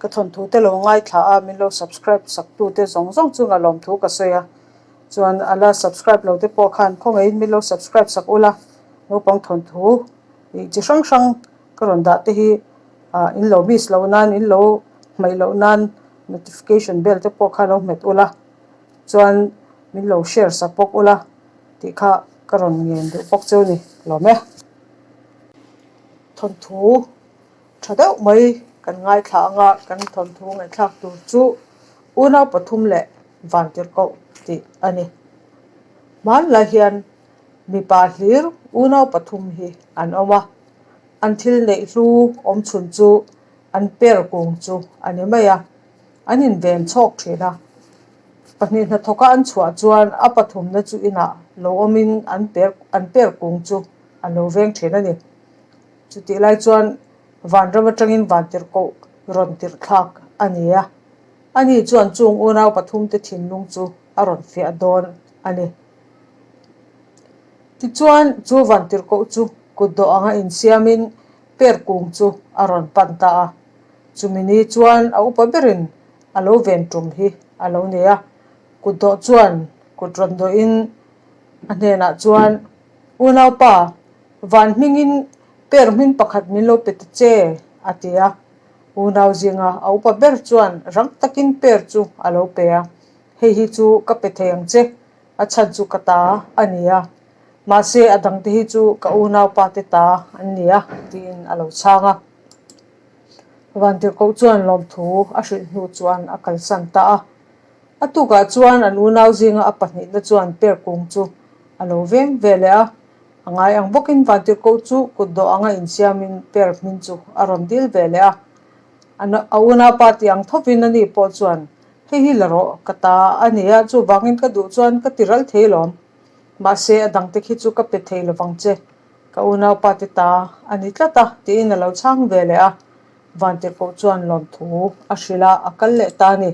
Ka thawnthu te lo ngaithla a, min lo subscribe sak tu te zawng zawng chunga lawmthu ka sawi a. Chuan a la subscribe lo te pawh khan khawngaihin min lo subscribe sak ula, naupang thawnthu ih chi hrang hrang ka rawn dah te hi ah in lo miss loh nan in lo hmaih loh nan notification bell te pawh kha lo hmet ula chuan min lo share sak bawk ula tih kha ka rawn ngen duh bawk chu ni lawm e. Thawnthu tha deuh mai kan ngaithla anga kan thawnthu ngaihthlak tur chu unau pathum leh vantirhkoh tih a ni. Hmanlai hian mipa hlir unau pathum hi an awm a, an thil neih hlu awm chhun chu an per kung chu a ni mai a, an inven chhawk thin a. Pahnih hnathawka an chhuah chuan a pathumna chu inah lo awmin an per an per kung chu a lo veng thin a ni. Chutih lai chuan vanram atangin vantirhkoh rawn tirh thlak a ni a, ani chuan chung unau pathumte thinlung chu a rawn fiah dawn a ni. Tichuan chu vantirhkoh chu kutdawh anga insiamin per kung chu a rawn pan ta a, chumi ni chuan a upa berin a lo ven tum hi a lo nei a, kutdawh chuan kut rawn dawhin a hnenah chuan, Unaupa, van hmingin per hmin pakhat min lo pe ta che, a ti a. Unau zinga a upa ber chuan rang takin per chu a lo pe a, Hei hi chu ka pe thei ang che, a chhan chu ka ta a ni a, mahse a dangte hi chu ka unaupa te ta an ni a, tiin a lo chhang a. Vantirhkoh chuan lawmthu a hrilh hnu chuan a kalsan ta a. A tukah chuan an unau zinga a pahnihna chuan per kung chu a lo veng ve leh a, a ngai ang bawkin Vantirhkoh chu kutdawh anga insiamin per hmin chu a rawn dil ve leh a. A unaupa tih ang thovin ani pawh chuan, Hei hi la rawh, ka ta a ni a, chuvangin ka duh chuan ka ti ral thei lawm. Mahse a dangte khi chu ka pe thei lovang che, ka unaupa te ta a ni tlat a, tiin a lo chhang ve leh a. Vantirhkoh chuan lawmthu a hrilh a, a kal leh ta a ni.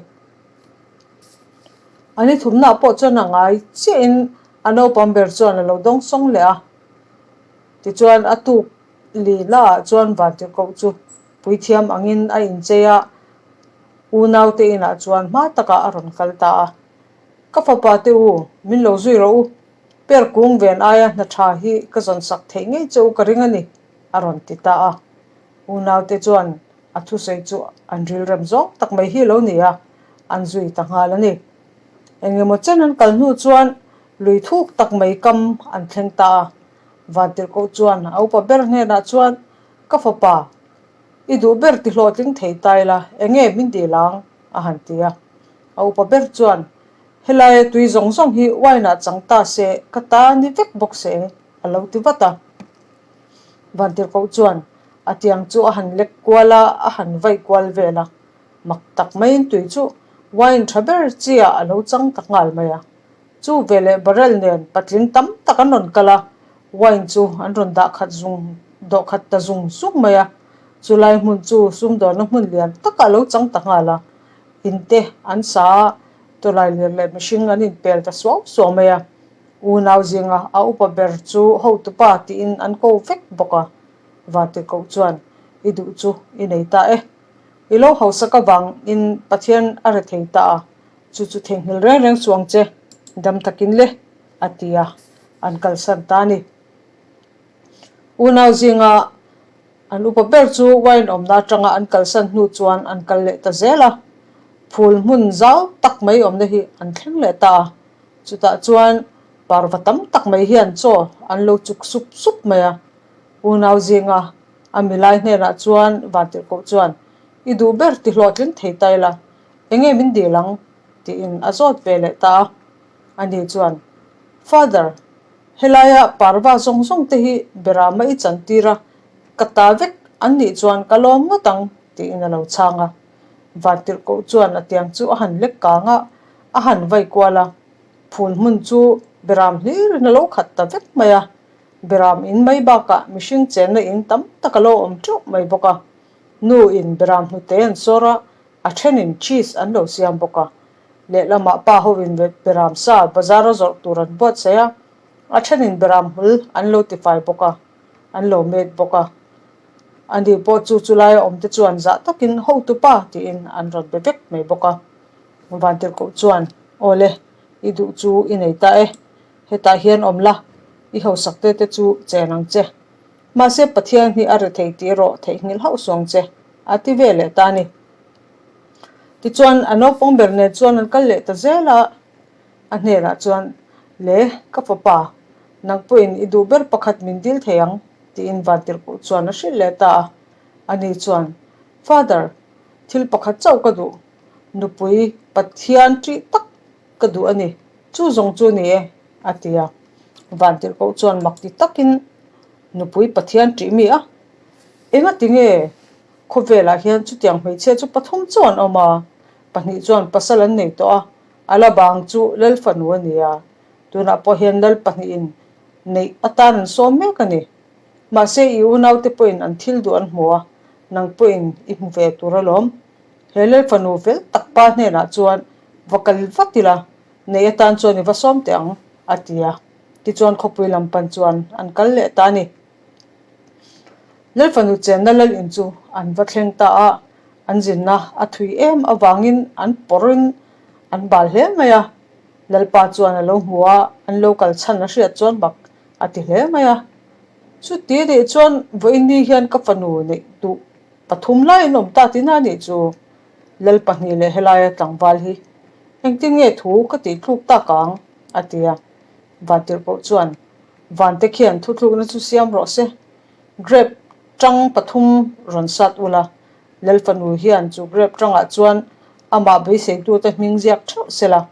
A ni thumna pawh chuan a ngai chiahin a naupang ber chuan a lo dawng sawng leh a. Tichuan a tuk li laah chuan Vantirhkoh chu puithiam angin a inchei a, unaute inah chuan hma takah a rawn kal ta a. Ka fapa te u, min lo zui rawh u, per kung ven aia hna tha hi ka zawn sak theih ngei che u ka ring a ni, a rawn ti ta a. Unaute chuan A thusawi chu an rilrem zawng tak mai hi lo ni a, an zui ta nghal a ni. Eng emaw chen an kal hnu chuan lui thuk tak mai kam an thleng ta a. Vantirhkoh chuan a upa ber hnenah chuan, Ka fapa, i duh ber ti hlawhtling thei ta ila, eng nge min dil ang? a han ti a. A upa ber chuan, Helaia tui zawng zawng hi wine ah chang ta se, ka ta ni vek bawk se, a lo ti vat a. Vantirhkoh chuan a tiang chu a han lek kual a, a han vaih kual vel a. Mak tak maiin tui chu wine tha ber chi ah a lo chang ta nghal mai a. Chu veleh barrel nen patling tam tak an rawn kal a, wine chu an rawn dah khat zung dawh khat ta zung zung mai a. Chulai hmun chu sumdawnna hmun lian takah a lo chang ta nghal a. In te an sa a, tawlai lir leh mihring an inpel ta suau suau mai a. Unau zinga a upa ber chu hotupa tiin an ko vek bawk a. Vantirhkoh chuan, I duh chu i nei ta e. I lo hausak avangin Pathian a re thei ta a, chu chu theihnghilh reng reng suh ang che, dam takin le, a ti a, an kalsan ta a ni. Unau zinga an upa ber chu wine awmna atanga an kalsan hnu chuan an kal leh ta zel a, phul hmun zau tak mai awmna hi an thleng leh ta a. Chutah chuan parva tam tak mai hian chaw an lo chuk sup sup mai a. Unau zinga a milai hnenah chuan Vantirhkoh chuan, I duh ber ti hlawhtling thei ta ila, enge min dil ang? tiin a zawt ve leh ta a. Ani chuan, Father, helaia parva zawng zawng te hi berama i chantir a, ka ta vek an nih chuan ka lawm ngawt ang, tiin a lo chhang a. Vantirhkoh chuan a tiang chu a han lek kang a, a han vai kual a. Phul hmun chu beram hlirin a lo khat ta vek mai a. Beram in mai bakah mihring chenna in tam tak a lo awm teuh mai bawk a. Nu in beram hnute an sawr a, a thenin cheese an lo siam bawk a. Lehlamah pa hovin beram sa bazar a zawrh tur an buatsaih a, a thenin beram hmul an lo tifai bawk a, an lo met bawk a. Ani pawh chu chulaia awmte chuan zah takin hotupa tiin an rawn be vek mai bawk a. Vantirhkoh chuan, Awle, i duh chu i nei ta e. Hetah hian awm la, i hausakte te chu chen ang che. Mahse Pathian hi a rethei tih erawh theihnghilh hauh suang che, a ti ve leh ta a ni. Tichuan, a naupang ber nen chuan an kal leh ta zel a. A hnenah chuan, Le, ka fapa, nang pawhin i duh ber pakhat min dil thei ang, tiin Vantirhkoh chuan a hrilh leh ta a. Ani chuan, Father, thil pakhat chauh ka duh, nupui Pathian ṭih tak ka duh a ni, chu zawng chu ni e, a ti a. Vantirhkoh chuan mak ti takin, Nupui Pathian ṭih mi a? Engati nge khawvelah hian chutiang hmeichhia chu pathum chu an awm a, pahnih chuan pasal an nei tawh a, a la bang chu Lal fanu a ni a, tunah pawh hian Lal pahnihin neih atan an sawm mek a ni. Mahse i unaute pawhin an thil duh an hmu a, nang pawhin i hmu ve tur alawm. He Lal fanu fel tak pa hnenah chuan va kal vat ila, neih atan chuan i va sawm teh ang, a ti a. Tichuan khawpui lam pan chuan an kal leh ta a ni. Lal fanu chenna lal in chu an va thleng ta a, an zinna a thui em avangin an pawrhin an bal hle mai a. Lalpa chuan a lo hmu a, an lo kal chhan a hriat chuan bak a ti hle mai a. Chuti nih chuan vawiin hian ka fanu neih duh pathum laiin awm ta tina a nih chu. Lal pahnih leh helaia tlangval hi engtin nge thu ka tih thluk tak ang? a ti a. Vantirhkoh chuan Vante khian thuthlukna chu siam rawh se. Grep tang pathum rawn sat ula, Lal fanu hian chu grep tangah chuan amah beiseitute hming ziak theuh se la.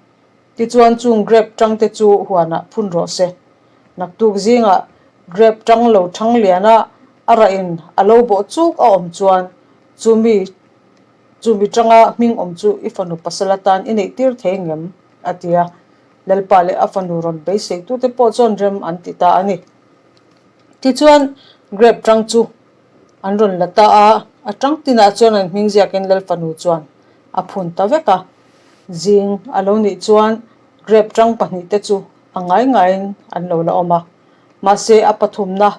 Tichuan chung grep tangte chu huanah phun rawh se. Naktuk zingah grep tang lo thang liana a rahin a lo bawh chuk a awm chuan chumi chumi tanga hming awm chu i fanu pasal atan i neihtir thei ngem? a ti a. Lalpa leh a fanu rawn beiseitute pawh chuan rem an ti ta a ni. Tichuan, grape tang chu an rawn la ta a, a tang tinah chuan an hming ziakin Lal fanu chuan a phun ta vek a. Zing a lo nih chuan grape tang pahnihte chu a ngai ngaiin an lo la awm a. Mahse, a pathumna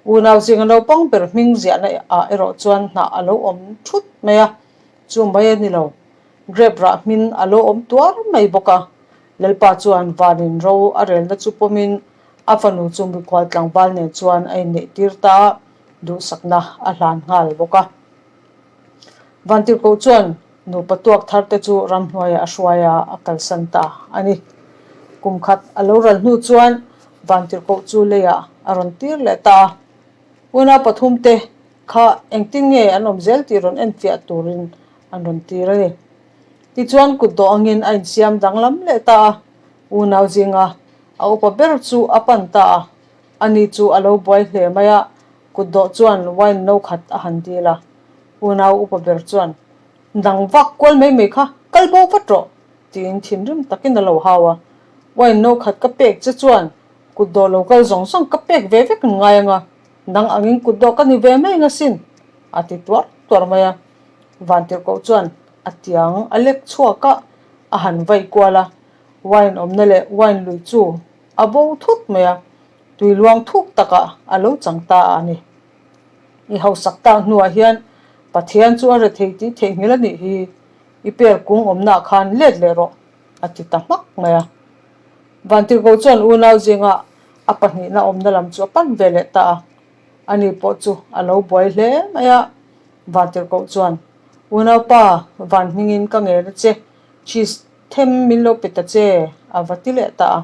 unau zinga naupang ber hming ziahna ah erawh chuan hnah a lo awm thut mai a, chu mai a ni lo. Grape rah hmin a lo awm tuar mai bawk a. Lalpa chuan vanin ro a relna chu pawmin a fanu chu mikhual tlangval nen chuan a inneih tir ta a, duhsakna a hlan nghal bawk a. Vantirhkoh chuan nupa tuak thar te chu ramhnuaiah a hruai a, a kalsan ta a ni. Kum khat a lo ral hnu chuan Vantirhkoh chu leiah a rawn tir leh ta a. Unau pathum te kha engtin nge an awm zel tih rawn enfiah turin an rawn tir a ni. Tichuan kut dawh angin a insiam danglam leh ta a, unau zinga a upa ber chu a pan ta a, ani chu a lo buai hle mai a, kut dawh chuan wine no khat a han dil a, unau upa ber chuan, Nang vak kual mai mai kha, kal bo vat rawh, tiin thinrim takin a lo hau a, wine no khat ka pek che chuan kut dawh lo kal zawng zawng ka pek ve vek an ngai anga, nang angin kut dawh ka ni ve mai ang asin, a ti tuar tuar mai a. Vantirhkoh chuan a tiang a lek chhuak a, a han vai kual a, wine awmna leh wine lui chu a bo thut mai a, tui luang thuk takah a lo chang ta a ni. I hausak tak hnuah hian Pathian chu a rethei tih theihnghilh a nih hi, i per kung awmnaah khan let leh rawh, a ti ta hmak mai a. Vantirhkoh chuan unau zinga a pahnihna awmna lam chu a pan ve leh ta a, ani pawh chu a lo buai hle mai a. Vantirhkoh chuan, Unaupa, van hmingin ka ngen a che, cheese them min lo pe ta che, a va ti leh ta a.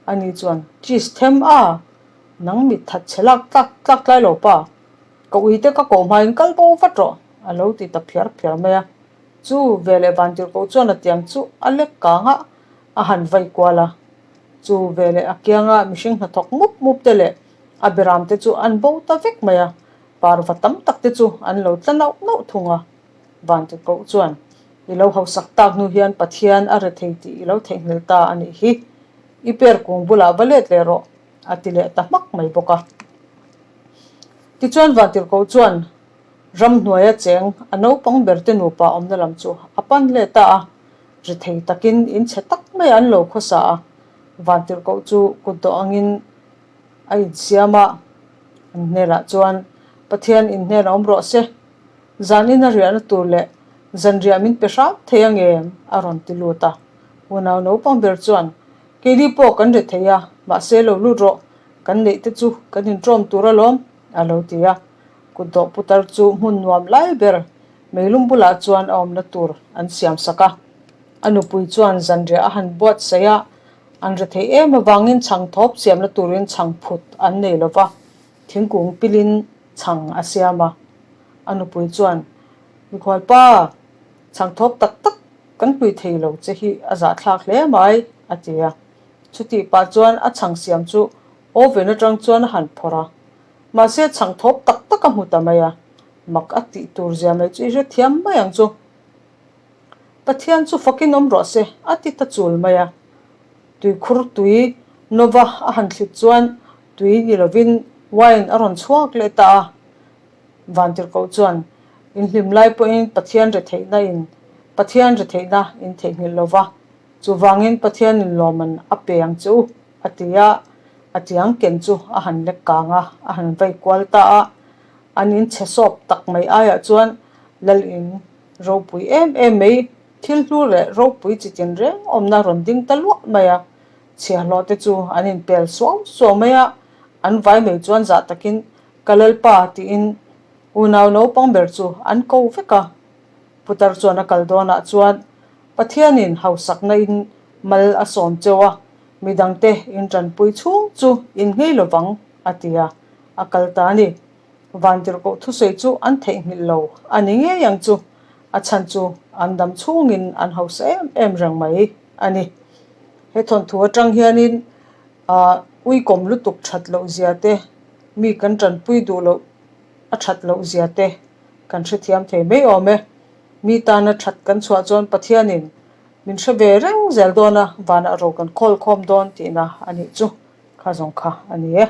Ani chuan, Cheese them a? Nang mit that chhe lak tlak tlak tlai lo pa, ka uite ka koh hmain kal bo vat rawh, a lo ti ta phiar phiar mai a. Chu veleh Vantirhkoh chuan a tiang chu a lek kang a, a han vai kual a. Chu veleh a kianga mihring hnathawk mup mup te leh a beram te chu an bo ta vek mai a. Parva tam tak te chu an lo tla nauh nauh thung a, Vantirhkoh chuan, I lo hausak tak hnu hian Pathian a rethei tih i lo theihnghilh ta a nih hi. I per kung bulah va let leh rawh, a ti leh ta hmak mai bawk a. Tichuan Vantirhkoh chuan ramhnuaia cheng a naupang ber te nupa awmna lam chu a pan leh ta a, rethei takin in chhe tak mai an lo khawsa a, Vantirhkoh chu kutdawh angin A insiam a, an hmelah chuan. Pathian in hnenah awm rawh se. Zan ina riahna tur leh zanriah min pe hram thei ang em? a rawn ti lut a. Unau naupang ber chuan, Keini pawh kan ri thei a, mahse lo lut rawh, kan neih te chu kan inṭawm tur alawm, a lo ti a. Kutdawh putar chu hmun nuam lai ber meilum bulah chuan a awmna tur an siam sak a. A nupui chuan zanriah a han buatsaih a, an ri thei em avangin chhang thawp siamna turin chhang phut an nei lo va, thingkung pilin chhang a siam a. A nupui chuan, Mikhualpa, chhang thawp tak tak kan hlui thei lo che hi a zahthlak hle mai, a ti a. Chutih pah chuan a chhang siam chu oven atang chuan a han phawrh a. Mahse chhang thawp tak tak a hmu ta mai a, mak a tih tur zia mai chu i hrethiam mai ang chu. Pathian chu fakin awm rawh se, a ti ta chul mai a. Tuikhur tui nova a han thlit chuan tui ni lovin wine a rawn chhuak leh ta a. Vantirhkoh chuan, Inhlim lai pawhin Pathian retheihna in Pathian retheihna in theihnghilh lo va, chuvangin Pathian in lawmman a pe ang che u, a ti a. A tiang ken chu a han lek kang a, a han vei kual ta a. An inchhe sawp tak mai aiah chuan Lal in Ropui em em mai, thil hlu leh ropui chi tinreng awmna rawn ding ta luah mai a, chhiahhlawh te chu an inpel suau suau mai a, an vai mai chuan zah takin Ka Lalpa tiin unau naupang ber chu an ko vek a. Putar chuan a kal dawnah chuan Pathianin hausakna in mal a sawm cheu a, midangte in tanpui chhung chu in nghei lovang a ti a, a kal ta a ni. Vantirhkoh thusawi chu an theihnghilh lo a ni ngei ang chu, a chhan chu an dam chhungin an hausa em em reng mai a ni. He thawnthu atang hianin ah uikawm lutuk that loh zia te, mi kan tanpui duh loh a that loh zia te kan hrethiam thei mai awm e. Mi tana that kan chhuah chuan Pathianin min hre ve reng zel dawn a, vanah ro kan khawl khawm dawn tihna a nih chu kha zawng kha a ni e.